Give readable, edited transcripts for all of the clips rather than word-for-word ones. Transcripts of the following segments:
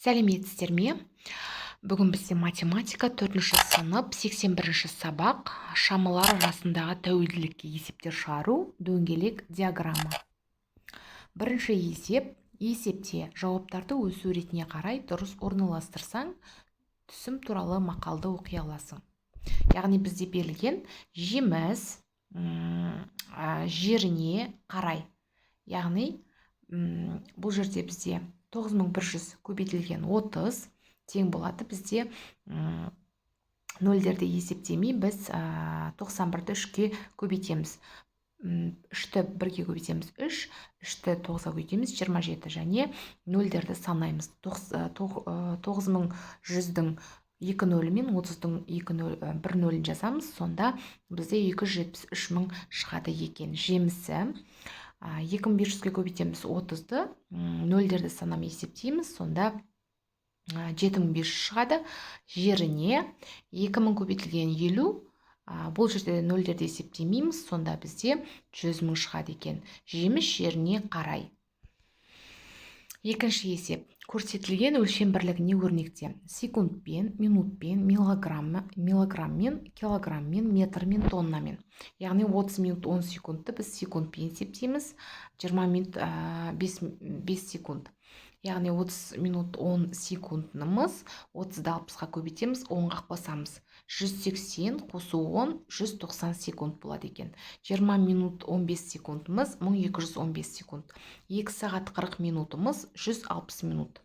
Сәлеметсіздер ме? Бүгін бізде математика, төртінші сынып, 81 сабақ, шамалар арасындағы тәуелділікке есептер шығару, дөңгелек диаграмма. Бірінші есеп. Есепте жауаптарды өз суретіне қарай дұрыс орналастырсаң, түсім туралы мақалды оқи аласың. Яғни бізде берілген жеміс жеріне қарай. Яғни бұл жерде бізде 9100 көбейтілген 30 тең болады. Бізде нөлдерді есептемей, біз 91-ді 3-ке көбейтеміз. Үшті бірге көбейтеміз, 3, үшті тоғызға көбейтеміз, 27, және нөлдерді санаймыз. 9100-дің екі нөлі мен 30-дың екі нөл, бір нөлін жазамыз. Сонда бізде 273 000 шығады екен. Жемісі 2500-ге көбейтеміз 30-ды, нөлдерді санамай есептейміз, сонда 7500 шығады. Жеріне 2000 көбейтілген 50, бұл жерде нөлдерді есептемейміз, сонда бізде 100 000 шығады екен. Жеміс жеріне қарай. Екінші есеп. Көрсетілген өлшем бірлігіне өрнекте: секундпен, минутпен, миллиграмммен, килограмммен, метрмен, тоннамен. Яғни 30 минут 10 секундты біз секундпен есептейміз, 20 минут 5, 5 секунд. Яғни 30 минут 10 секундымыз, 30-ды 60-қа көбейтеміз, 10-ға қосамыз. 180 қосу 10, 190 секунд болады екен. 20 минут 15 секундымыз, 1215 секунд. 2 сағат 40 минутымыз, 160 минут.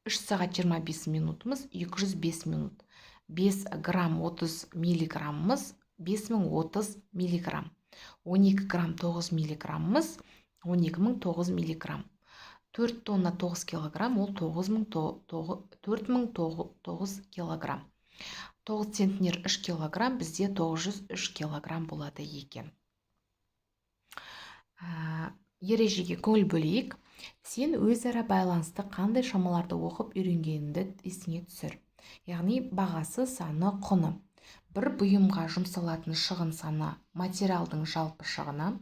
3 сағат 25 минутымыз, 205 минут. 5 грамм 30 миллиграммымыз, 5030 миллиграмм. 12 грамм 9 миллиграммымыз, 12009 миллиграмм. 4 тонна 9 килограмм, ол 4009 килограмм. 9 центнер 3 килограмм, бізде 903 килограмм болады екен. Ережеге көңіл бөлейік. Сен өзара байланысты қандай шамаларды оқып үйренгеніңді есіңе түсір. Яғни бағасы, саны, құны. Бір бұйымға жұмсалатын шығын саны, материалдың жалпы шығыны,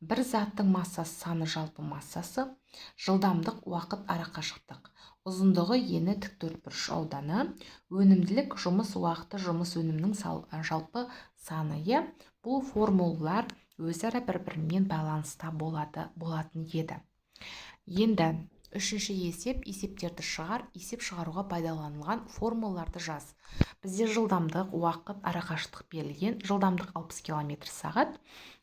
бір заттың массасы саны, жалпы массасы, жылдамдық, уақыт, арақашықтық, ұзындығы, ені, тік төртбұрыш ауданы, өнімділік, жұмыс уақыты, жұмыс өнімінің жалпы саны. Иә, бұл формулалар өзара бір-бірімен байланыста болады, болатын еді. Енді үшінші есеп. Есептерді шығар, есеп шығаруға пайдаланылған формулаларды жаз. Бізде жылдамдық, уақыт, арақашықтық берілген. Жылдамдық 60 километр сағат,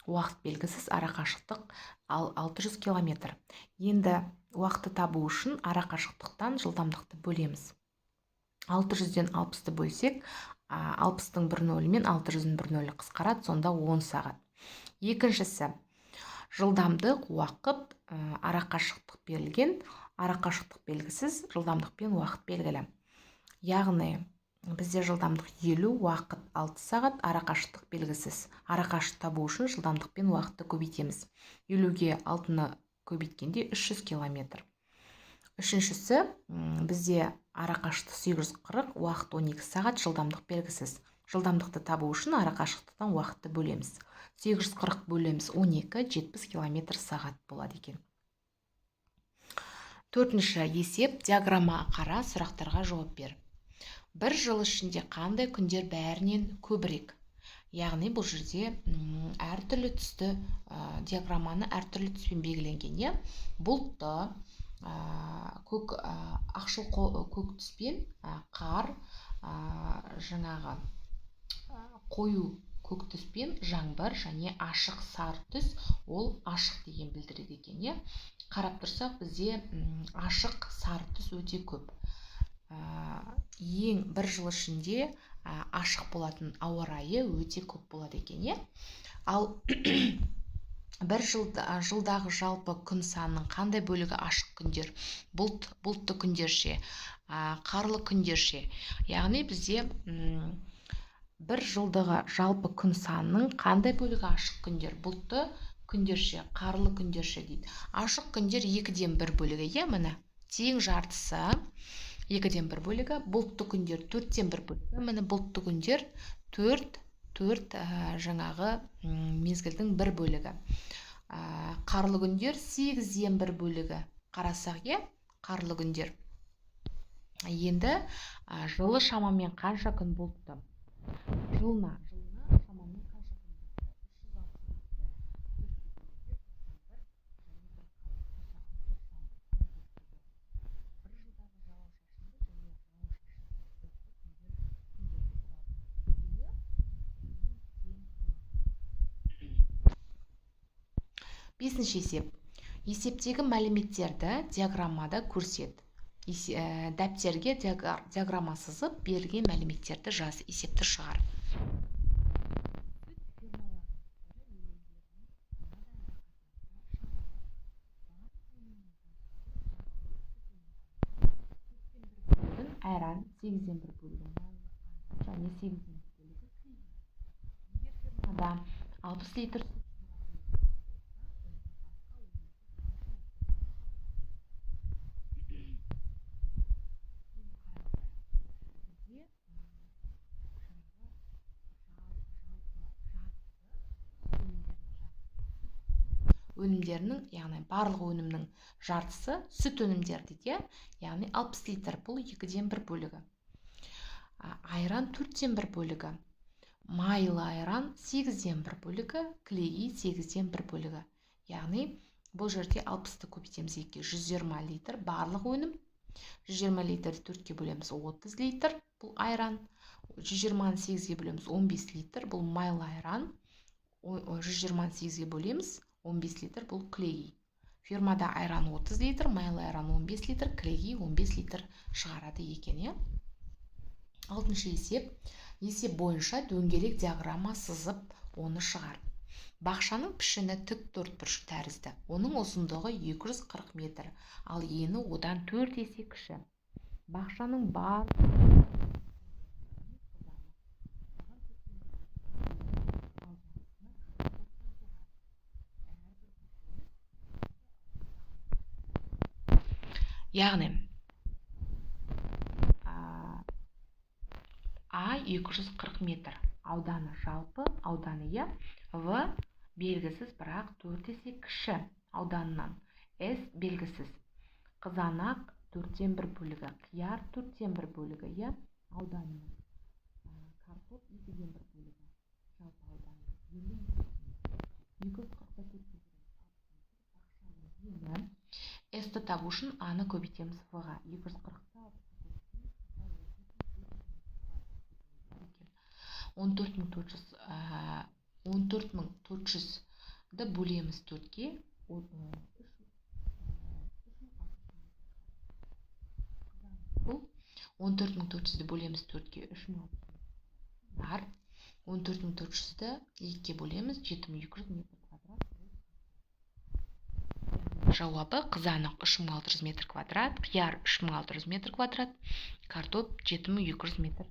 уақыт белгісіз, арақашықтық ал 600 километр. Енді уақытты табу үшін арақашықтықтан жылдамдықты бөлеміз. 600-ден 60-ты бөлсек, 60-тың бір нөлі мен 600-дің бір нөлі қысқарады, сонда 10 сағат. Екіншісі: жылдамдық, уақыт, арақашықтық берілген, арақашықтық белгісіз, жылдамдық пен уақыт белгілі. Яғни бізде жылдамдық 50, уақыт 6 сағат, арақашықтық белгісіз. Арақашықтық табу үшін жылдамдық пен уақытты көбейтеміз. 50-ге 6-ны көбейткенде, 300 километр. Үшіншісі: бізде арақашықтық 840, уақыт 12 сағат, жылдамдық белгісіз. Жылдамдықты табу үшін арақашықтықтан уақытты бөлеміз. 840 бөлеміз 12, 70 километр сағат болады екен. Төртінші есеп. Диаграммаға қара, сұрақтарға жауап бер. Бір жыл ішінде қандай күндер бәрінен көбірек? Яғни бұл жерде әртүрлі түсті, диаграмманы әртүрлі түспен белгіленген, иә. Бұлтты, көк, ақшыл көк түспен, қар, жаңағы қою көк түспен жаңбыр және ашық сары түс, ол ашық деген білдіреді екен, иә. Қарап тұрсақ, бізде ашық сары түс өте көп. Ең бір жыл ішінде ашық болатын ауа райы өте көп болады екен, иә. Ал бір жылдағы жалпы күн санының қандай бөлігі ашық күндер? Бұлтты күндер ше, қарлы күндер ше? Яғни бізде бір жылдағы жалпы күн санының қандай бөлігі ашық күндер, бұлтты күндер ше, қарлы күндер ше дейді. Ашық күндер екіден бір бөлігі, иә, міне, тең жартысы, екіден бір бөлігі. Бұлтты күндер төрттен бір бөлігі. Міне, бұлтты күндер төрт, жаңағы мезгілдің бір бөлігі. Қарлы күндер сегізден бір бөлігі. Қарасақ, иә, қарлы күндер. Енді жылы шамамен қанша күн бұлтты? Жылына шамамен қанша күн бұлтты? 365-ті 4-ке бөлгенде 91 және 1 қалды. 91 бір жылдағы жауын-шашынды және жауын-шашынсыз бұлтты күндерді құрады. Екеуі, яғни, тең болады. Бесінші есеп. Есептегі мәліметтерді диаграммада көрсет. Дәптерге диаграмма сызып, берілген мәліметтерді жаз, есепті шығар. Сүт фермаларының ірі өнімдерін мынадай арақатынаста шығарады. Барлық өнімнің жартысы сүт өнімдері. 1/4 бөлігін айран, 1/8 бөлігін майлы қант және 1/8 бөлігі кілегей. Егер фермада 60 литр сүт шығаратын болса, онда басқа өнімдер қанша литрден шығарылады? Енді қараңыздар, бізде жаңағы жалпы жартысы сүт өнімдерінің жартысы сүт өнімдерінің, яғни барлық өнімнің жартысы сүт өнімдері дейді, иә, яғни 60 литр, бұл 1/2 бөлігі. Айран 1/4 бөлігі, майлы айран 1/8 бөлігі, кілегей 1/8 бөлігі. Яғни бұл жерде 60-ты көбейтеміз 2-ге, 120 литр барлық өнім. 120 литрді 4-ке бөлеміз, 30 литр, бұл айран. 120-ны 8-ге бөлеміз, 15 литр, бұл майлы айран. 120-ны 8-ге бөлеміз, 15 литр, бұл кілегей. Фермада айран 30 литр, майлы айран 15 литр, кілегей 15 литр шығарады екен, иә. Алтыншы есеп. Есеп бойынша дөңгелек диаграмма сызып, оны шығар. Бақшаның пішіні тік төртбұрыш тәрізді. Оның ұзындығы 240 метр, ал ені одан 4 есе кіші. Бақшаның барлық ал жартысына картоп отырғызылған. Әрбір көкөніс. Яғни А 240 метр ауданы, жалпы ауданы, иә. В белгісіз, бірақ 4 есе кіші ауданынан. С белгісіз. Қызанақ 1/4 бөлігі, қияр 1/4 бөлігі, иә, ауданының. Картоп 1/2 бөлігі жалпы ауданы. Енді есептейміз. 240-ты 4-ке бөлеміз, 60 литр. Бақшаның ені. С-ті табу үшін А-ны көбейтеміз В-ға. 240-ты 60-қа көбейтеміз, екен. 14 400, 14 400-ді бөлеміз 4-ке, 3600 метр квадрат. Бұл 14 400-ді бөлеміз 4-ке, 3600 бар. 14 400-ді 2-ге бөлеміз, 7200 метр квадрат. Жауабы: қызанақ 3600 метр квадрат, қияр 3600 метр квадрат, картоп 7200 метр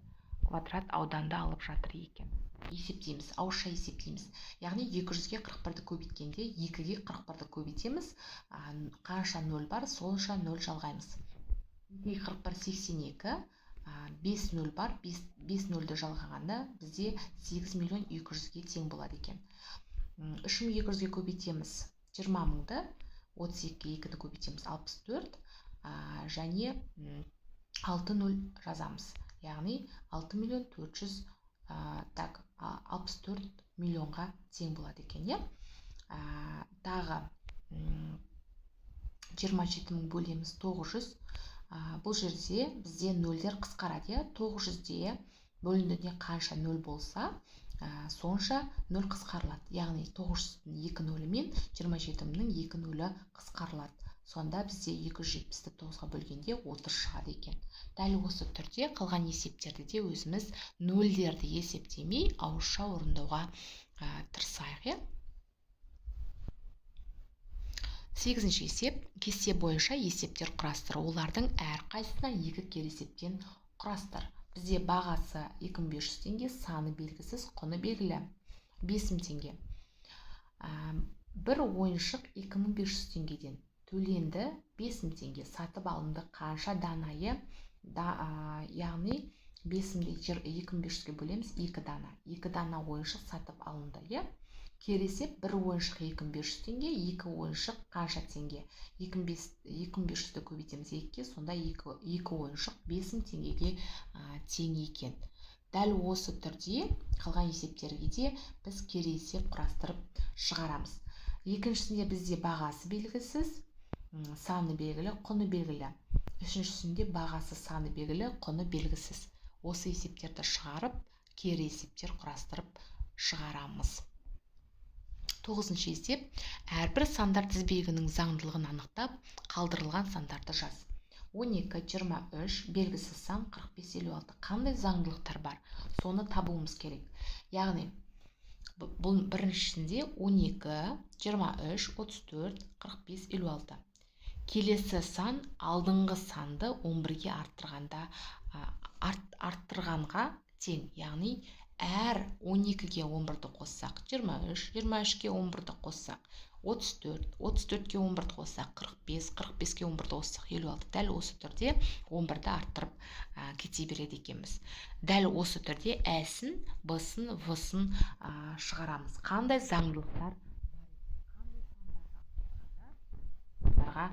квадрат ауданды алып жатыр екен. Есептейміз, ауызша есептейміз. Яғни 200-ге 41-ді көбейткенде 2-ге 41-ді көбейтеміз. Қанша нөл бар, сонша нөл жалғаймыз. 2-ге 41 82, 5 нөл бар, 5 нөлді жалғағанда бізде 8 миллион 200-ге тең болады екен. 3200-ге көбейтеміз 20 мыңды, 32-ге 2-ні көбейтеміз 64, және 6 нөл жазамыз. Яғни 6 миллион 400, так, 64 миллионға тең болады екен, иә. Тағы 27 мың бөлеміз 900. Бұл жерде бізде нөлдер қысқарады, иә. 900-де бөлінуіне қанша нөл болса, сонша нөл қысқарылады. Яғни 900-дің 2 нөлі мен 27 мыңның 2 нөлі қысқарылады. Сонда бізде 270-ті 9-ға бөлгенде 30 шығады екен. Дәл осы түрде қалған есептерді де өзіміз нөлдерді есептемей ауызша орындауға тырысайық, иә. Сегізінші есеп. Кесте бойынша есептер құрастыр. Олардың әрқайсысына 2 келесептен құрастыр. Бізде бағасы 2500 теңге, саны белгісіз, құны белгілі 5000 теңге. Бір ойыншық 2500 теңгеден төленді, 5000 теңге сатып алынды. Қанша данайы? Яғни 5000-ді 2500-ге бөлеміз, 2 дана. 2 дана ойыншық сатып алынды, иә. Кері есеп: бір ойыншық 2500 теңге, екі ойыншық қанша теңге? 2500-ді көбейтеміз 2-ге, сонда екі ойыншық 5000 теңгеге тең екен. Дәл осы түрде қалған есептерге де біз кері есеп құрастырып шығарамыз. Екіншісінде бізде бағасы белгісіз, саны белгілі, құны белгілі. Үшіншісінде бағасы, саны белгілі, құны белгісіз. Осы есептерді шығарып, кері есептер құрастырып шығарамыз. Тоғызыншы есеп. Әрбір сандар тізбегінің заңдылығын анықтап, қалдырылған сандарды жаз. 12, 23, белгісіз сан, 45, 56. Қандай заңдылықтар бар, соны табуымыз керек. Яғни бұл біріншісінде 12, 23, 34, 45, 56. Келесі сан алдыңғы санды 11-ге арттырғанда арттырғанға тең. Яғни әр 12-ге 11-ді қоссақ, 23, 23-ке 11-ді қоссақ, 34, 34-ке 11-ді қоссақ, 45, 45-ке 11-ді қоссақ, 56. Дәл осы түрде 11-ді арттырып кете береді екенбіз. Дәл осы түрде ә-сін, б-сын, в-сын шығарамыз. Қандай заңдылықтар, қандай сандарға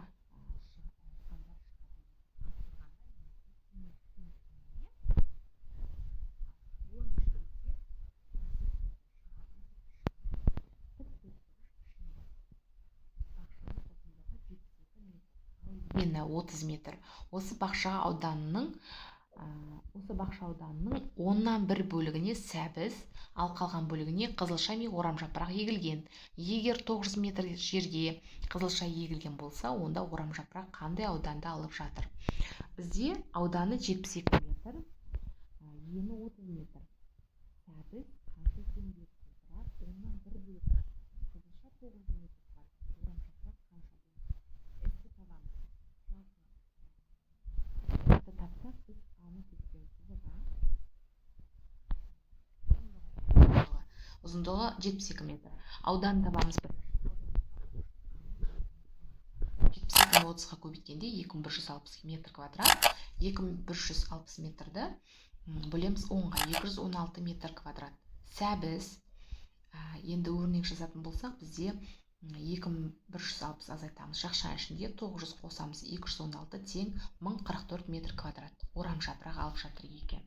ені 30 метр. Осы бақша ауданының 1/10 бөлігіне сәбіз, ал қалған бөлігіне қызылша мен орамжапырақ егілген. Егер 900 метр жерге қызылша егілген болса, онда орамжапырақ қандай ауданды алып жатыр? Бізде ауданы 72 метр, ені 30 метр. Сәбіз қанша екенін белгісіз, бірақ 1/10 бөлігі. Қызылша 900 метр квадрат, орамжапырақ қанша болады? С-ті табамыз. Жалпы тапсақ, біз аны тексереміз. Ұзындығы 72 метр. Ауданын табамыз. 72-ні 30-ға көбейткенде 2160 метр квадрат. 2160 метрді бөлеміз 10-ға, 216 метр квадрат. Сәбіз, енді өрнек жазатын болсақ, бізде 2160 азайтамыз, жақша ішінде 900 қосамыз 216 тең 1044 метр квадрат орамжапырақ алып жатыр екен.